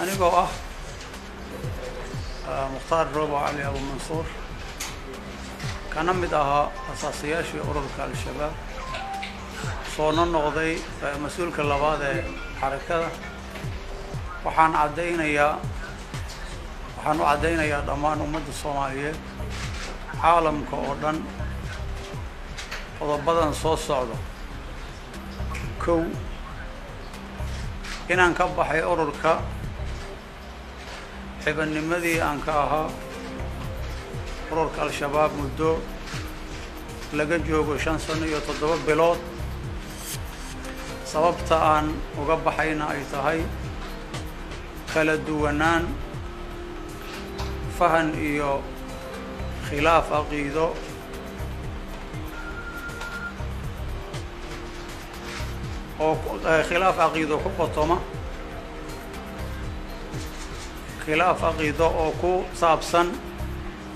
Anigoo ah Mukhtaar Robo Cali Abu Mansuur, kana mid ahaa asaasiyaashii ururka Al-Shabaab, soona noqday mas-uulka labaad ee xarakada, waxaan caddaynayaa, waxaan u caddaynayaa dhammaan ummadda Soomaaliyeed, caalamka oo dhan qodobadan soo socda. Kow, inaan ka baxay ururka xibadnimadii aan ka ahaa ururka Al-Shabaab muddo laga joogo 5 sano iyo 7 bilood. Sababta aan uga baxayna ay tahay kala duwanaan fahan iyo khilaaf caqiido oo khilaaf caqiido ku qotoma, khilaaf caqiido oo ku saabsan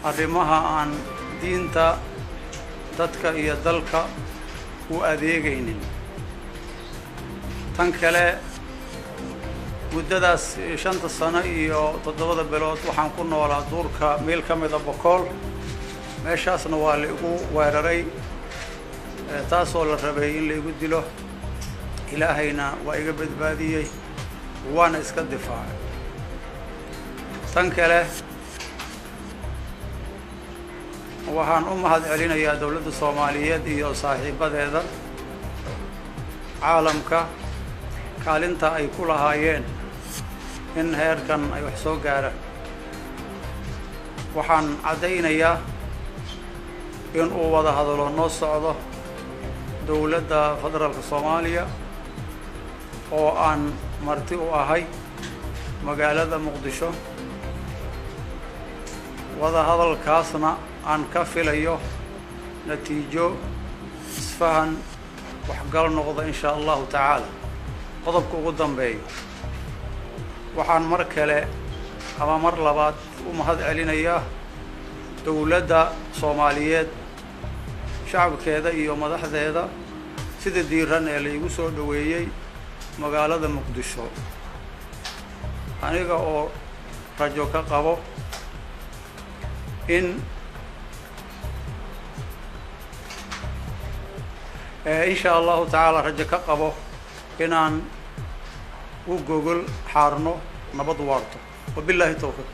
arrimaha aan diinta, dadka iyo dalka u adeegaynin. Tan kale, muddadaas 5-ta sano iyo 7-da bilood waxaan ku noolaa duurka meel ka mida Bokool. Meeshaasna waa la igu weeraray, taasoo la rabay in la igu dilo. Ilaahayna waa iga badbaadiyey, waana iska difaacay. Tan kale, waxaan u mahad celinayaa dowladda Soomaaliyeed iyo saaxiibadeeda caalamka kaalinta ay ku lahaayeen in heerkan ay wax soo gaaraan. Waxaan caddaynayaa in uu wada hadalo noo socdo dowladda federaalka Soomaaliya oo aan marti u ahay magaalada Muqdisho, wada hadalkaasna aan ka filayo natiijo isfahan waxgal noqda, in shaa Allahu tacaala. Qodobka ugu dambeeyo, waxaan mar kale ama mar labaad u mahad celinayaa dowladda Soomaaliyeed, shacabkeeda iyo madaxdeeda sida diiran ee la igu soo dhoweeyey magaalada Muqdisho, aniga oo rajo ka qabo in shaa Allahu tacaala rajo ka qabo inaan u gogol xaarno nabad waarto. Wabillahi towfiiq.